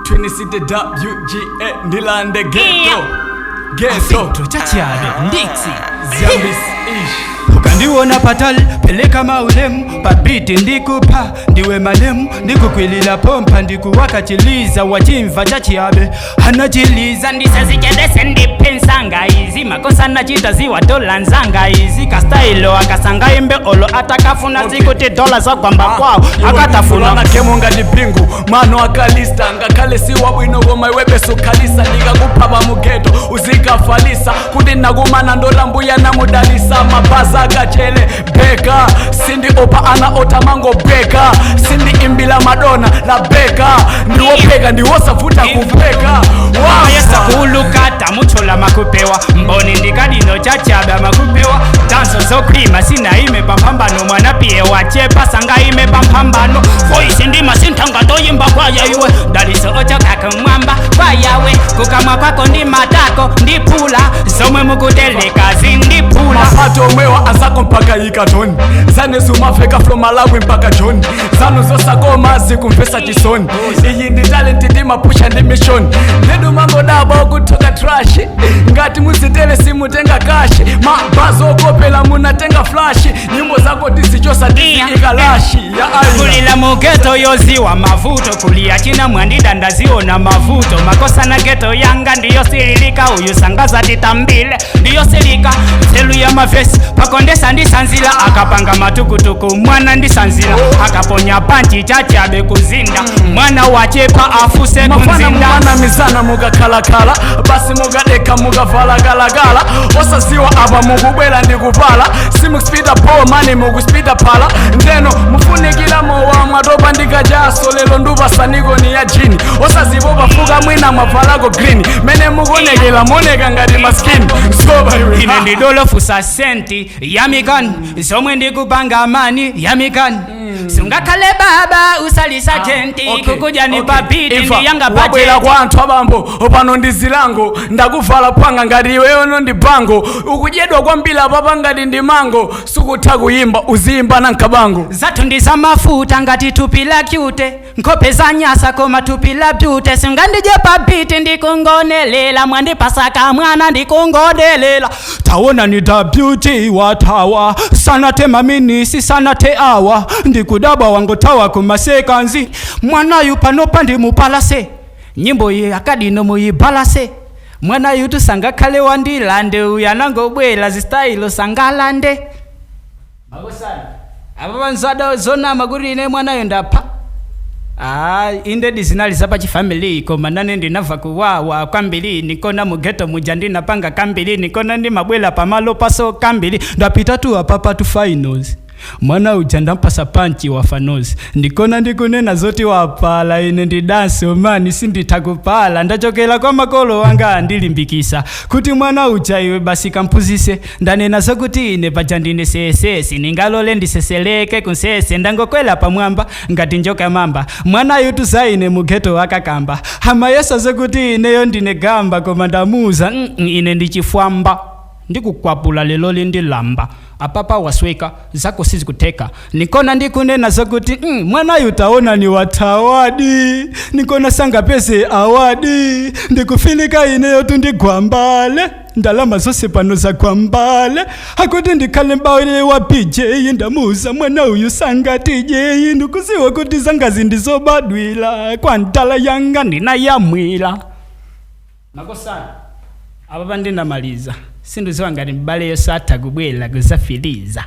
Twin City WGA Ndilande Ghetto Ghetto Afito chachabe ndiksi Zambis ish. Ukandiona patali peleka maulemu pabiti ndikupa ndiwe malemu ndikukwilila pompa ndikuwakachiliza wachimva chachiabe anachiliza ndisazichedese ndipensanga izi makosa nachita ziwatola nzanga izi kastailo akasanga imbe olo atakafuna zikuti dola zagwamba kwawo akatafuna. Ulana kemo ngati bingu mano akalista ngakhale si wabwino koma iwebe sukhalisa ndikakupha pamugeto uzikafalisa kuti nakumana ndolambuya namudalisa mabaza akachele beka sindi opa ana otamangobeka sindi imbila madona la beka ndiwopheka ndiwosavuta kupeka. Wayesa kuuluka tamuchola makupewa mboni ndikadino chachabe makupewa danso zokhwima sinaime pamphambano mwana piye wachepa sangaime pamphambano voisi ndima sinthanga ndoyimba kwaya iwe daliso ochokako mwamba kwayawe kukamwa kwako ndi matako ndiphula zomwe mukuteleka zindiphula. Mapato omwewa azako mpaka yikatoni zanesu mafeka from Malawi mpaka John zanu zosakoma zikumvesa chisoni iyi ndi talent ndimapusha ndi mission ndedu mangodaba okuthoka trash ngati muzitele simutenga kashi mabazo okopela munatenga flash nyimbo zako tizichosa tiziikalashi ya aina. Kulila mugeto yoziwa mavuto kulia china mwandida ndaziona mavuto makosa na geto yanga ndiyo sililika uyu sangaza titambile ndiyo silika nzelu ya mavesi pakondesa ndisanzila akapanga matukutuku mwana ndisanzila akaponya panchi chachabe kuzinda mwana wachepa afuse mafana kunzinda. mumana mizana mukakhalakhala basi mukadekha mukavala kalakala osaziwa apa mukubwera ndikupala simukuspita po mani mukuspita phala ndeno mufunikira mowa mwatopa ndikajaso lero ndupasanikoni ya jini osazipopa fuka mwina mwavalako green mene mukuonekera moneka ngati maskini soba iwe. Ine ndidolofusa senti yamikani zomwe ndikupanga mani yamikani sungakhale baba usalisa jenti kukuja ni pabiti Imfa, ndiyanga wabwera bajeti. kwa anthu abambo opano ndi zilango ndakuvala panga ngati iweyono ndi bango ukudyedwa kwambiri apapa ngati ndi mango sukutha kuyimba uziyimba na mkabango. Zathu ndi zamafuta ngati thupi la cute nkhope za nyasa koma thupi la beauty singandidye pabiti ndikungonelela mwandipasaka mwana ndikungodelela taona ni da beauty watawa sanate maminisi sanate awa ndikudabwa wangotawa kumasekanzi mwanayu panopa ndimupalase nyimbo iyi akadino muyibalase mwanayu tusangakhale wandilande uyu anangobwela zistayilo sangalande makosana apa panzada zonama kuti ine mwanayo ndapha. Ah, inde zinali zapachifamily koma nane ndinabva kuwawa kwambiri nikona mugeto muja ndinapanga kambiri nikona ndimabwela pamalo paso kambiri ndapita tu apapa tu finals mwana uja ndampasa panchi wafanozi ndikona ndikunena zoti wapala ine ndidansi omani sinditha kupala ndachokera kwa makolo wanga andilimbikisa kuti mwana uja iwe basi kamphunzise ndanena zokuti ine paja ndine sesesi ningalole ndiseseleke kunsese ndangokwela pamwamba ngati njoka mamba mwanayu tuzaine mugeto akakamba amayesa zokuti ineyo ndine gamba koma ndamuuza ine ndichifwamba ndikukwapula lelo lindilamba apapa wasweka zako sizikutheka nikona ndikunena zokuti mwanayu taona ni wathawadi nikona sangapeze awadi ndikufilika ineyo tundigwambale ndalama zonse pano zagwambale akuti ndikhale mbawele wa BJ ndamuuza mwana uyu sangatijei ndikuziwa kuti zangazi ndizobadwila kwa ntala yanga ndinayamwila makosana apa pandinamaliza sindiziwa ngati mbale yosatha kubwera kuzafiliza.